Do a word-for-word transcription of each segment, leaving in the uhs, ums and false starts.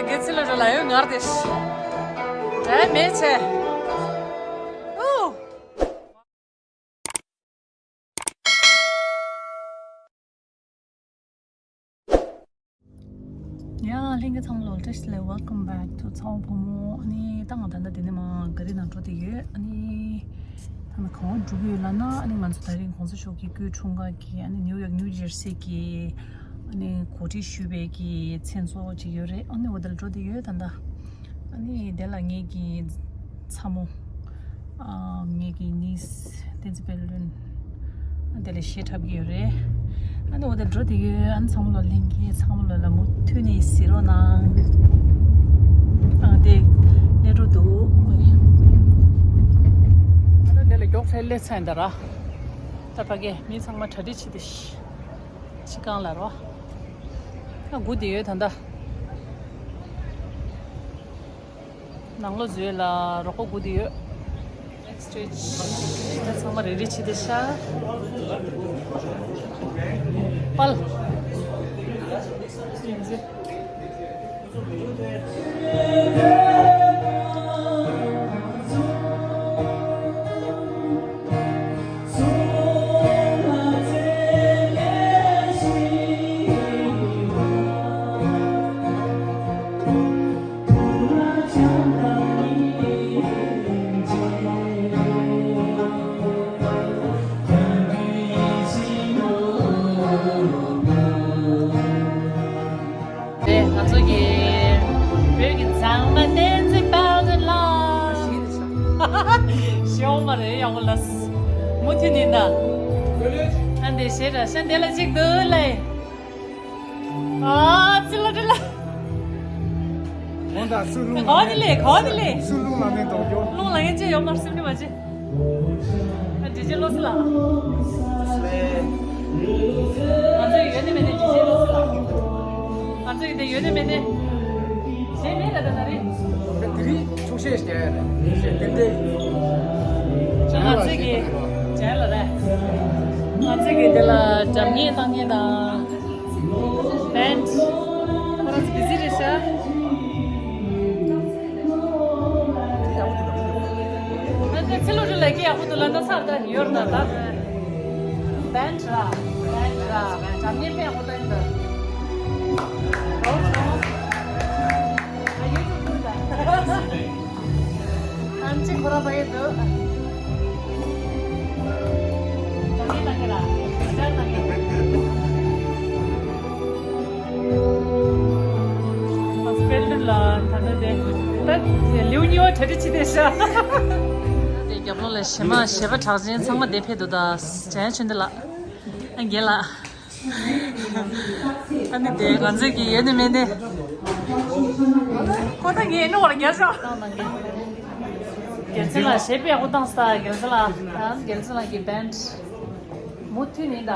དགེ་ཚུལ་ལ་རོ་ལ་ཡོད་ངར་དེ། ཨེ་མེད་ཆེ། ཨུ། ཡ། ལྷན་རྒྱས་ཚང་མ་ལོ་བཀྲ་ཤིས་བདེ་ལེགས། Welcome back to ཚ་བོ་བུ་མོ། ཨ་ནི་ད་ང་ད་ལྟ་དེ་ནས་མ་ག་རི་ནང་འགྲོ་དེ་ཡོད། ཨ་ནི་ད་ང་གང་བ་འགྲོ་གི་ཡོད་ལབ་ན། ཨ་ནི་ང་ཚོ་ད་རིང་གོང་ས་མཆོག་གི་སྐུའི་འཁྲུངས་སྐར་གྱི། ཨ་ནི་ནིའུ་ཡོག་ནིའུ་ཇར་སི་གི། ཨ་ནི་གོ་སྒྲིག་ཞུས་པའི་གི་མཚན་ཚོགས་ཅིག་ཡོད་རེད། ཨ་ནི་འོ་དེ་ལ་འགྲོ་དེ་ཡོད་ད་ལྟ། ཨ་ནི་དེ་ལ་ངེད་ཀྱི་ཚ་མོ། ཨ། ངེད་ཀྱི་ནིས་བསྟན་འཛིན་བལ་ལོན། ཨ། དེ་ལ་གཞས་འཁྲབ་ཀྱི་ཡོད་རེད། ཨ་ནི་འོ་དེ་འགྲོ་དེ་ཡོད། ཨ་ནི་ཚང་མ་ལོ་ལྷན་རྒྱས་ཚང་མ་ལོ་ལ་མུ་མཐུད་ནས་གཟིགས་རོགས་གནང་། ཨ། དེ་སླེབས་འགྲོ་འདུག་ཨ་ནི་དེ་ལ་མགྱོགས་ཚད་སླེབས་ཚར་ཡིན་ད་ར། ད་ཕ་གི་མི་ཚང་མ་གྲ་སྒྲིག་བྱེད་དེ་ཤི། ཕྱི་གང་ལ་རོ། ཨ། སྒུག་བསྡད་ཡོད་ད་ལྟ། ནང་ལོགས་འཛུལ་ལ་རོགས་པ་སྒུག་བསྡད་ཡོད། Next stage། ད་ཚང་མ་རེ་རེ་བྱེད་བསྡད་ཤག་པལ། དེ་ང་ཚོ་གི་བོད་ཀྱི་མཛངས་མ་བསྟན་འཛིན་དཔལ་ལྡན་ལགས། ཞེ་འོང་མ་རེད་ཡག་པོ་ལགས། མུ་མཐུད་ནས་ད། ཨ་འདི་ཞེ་དྲག་ཤ་འདི་ལ་གཅིག་འདུག་ལེ། ཨ་ཙི་ལ་ཏི་ལ། གོང་དང་སུ་རླུང་ག་བ་ནི་ལེ་ག་བ་ནི་ལེ། སུ་རླུང་ལ་མེད་དོགས་རྒྱོ། རླུང་ལ་ངན་ཅི་ཡོད་མར་སེམས་ནི་མ་ཅི། ཨ་འདི་ཅི་ལོ་སི་ལ། ང་ཚོ་ཡོད་ནི་མེད་ནི་འདི་ཅི་ལོ་སི་ལ། ང་ཚོ་ཡོད་ནི་མེད་ནི། ཞེ་མེད་ལ་ད་ན་རེ། དེ་རིང་ཆོག་ཤེས་བྱས་ནས་ཞེ་ཏན་ཏན། ང་ཚོ་གི་ཅན་ལ་རེད། ང་ཚོ་གི་དེ་ལ་འགྲམ་ཉེ་བཏང་ཉེ་དང་། བན། ཁོ་རང་ཚོ་བི་ཟི་རེད་ཤག་ཨ་ནི་ཚེ་ལོ་རི་ལ་སྐད་ཡག་པོ་འདུག་ལ་ན་ཚར་ད་ཡོར་ན་ད། བན་ར། བན་ར། འགྲམ་ཉེ་ཕན་ཡག་པོ་ད་ཡིན་ད། ཨ་ཡོད་ཚོ་འདུག་ད། ཨམ་ཆི་ཁོ་ར་བ་ཡོད་དོ། ཨ་སྤེལ་ལ་ད་ལྟ་དེ་ད་ལེའུ་གཉིས་པ་གྲ་སྒྲིག་བྱེད་བསྡད་ཤག་དེ་རྒྱབ་ལོགས་ལ་གཞས་མ་གཞས་པ་གྲགས་ཅན་ཚང་མ་དེ་ཕེབས་འདུག་ད་ཇན་ཆུན་དེ་ལ་ཨ་རྒན་ལགས། ཨ་ནི་དེ་ང་ཚོ་གི་ཡོད་ནི་མེད་ནི། ཁོ་ད་ངའི་ནོར་བར་རྒྱལ་ཤོག་རྒྱལ་མཚན་ལ་གཞས་པའི་ཨ་ཁུ་བཏང་ས་རྒྱལ་མཚན་ལ། ཨ་རྒྱལ་མཚན་ལ་གི་བན་མུ་མཐུད་ནི་ད།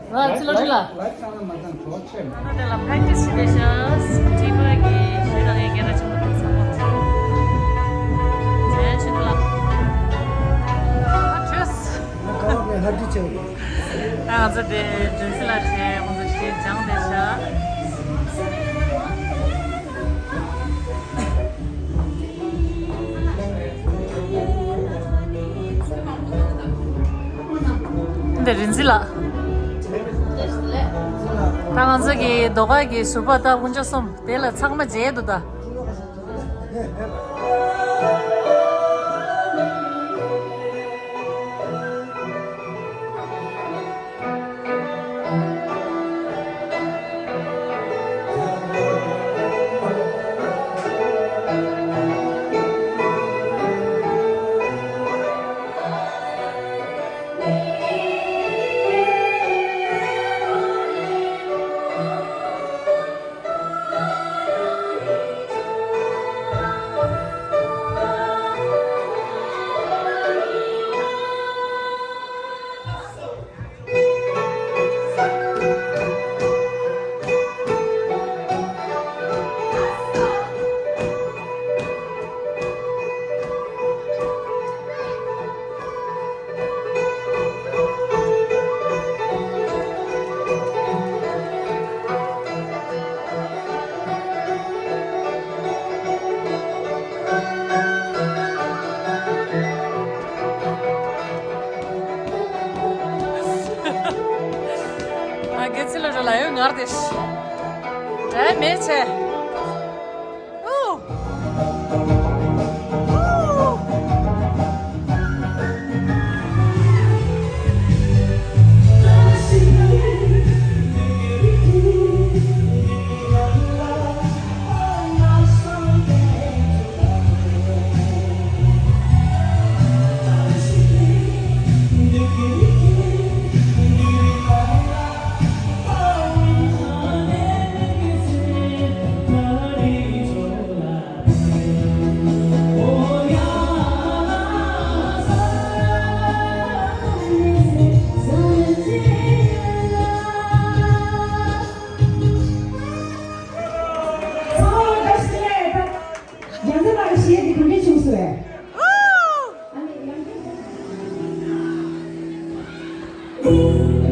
ར་ཚི་ལོ་ཁྲི་ལ། ཨ་ནི་དེ་ལ་practice་བྱེད་པའི་ཤ་ཊི་མ་གི་ཞུ་རང་ཡི་རྒན་ར་ཆེན་པོ་དང་ཚང་མ། ཇན་ཆུན་ལ། ཨ་ཁྲོས། ཁ་བ་ནས་ལྷ་བྲིས་བྱས། ཨ་ང་ཚོ་དེ་ཇོན་སི་ལ་བྱས་ང་ཚོ་ཞེས་སྦྱངས་བསྡད་ཤག་འདི་རིན་འཛིན་ལགས། ད་ང་ཚོ་གི་ཟློས་གར་གྱི་ཟུར་པ་ད་དཀོན་མཆོག་གསུམ་དེ་ལ་ཚང་མ་མཇལ་འདུག་ད། དགེ་ཚུལ་ལ་རོ་ལ་ཡོད་ངར་དེ། འདྲ་མེད་ཆེ། ཨུ། ཨུ། རྒྱ་མཚོ་ལགས་ཀྱི་གཞས་འདི་ག་འདྲས་བྱུང་སོང་བས། ཨ་ནི་ཡང་བསྐྱར།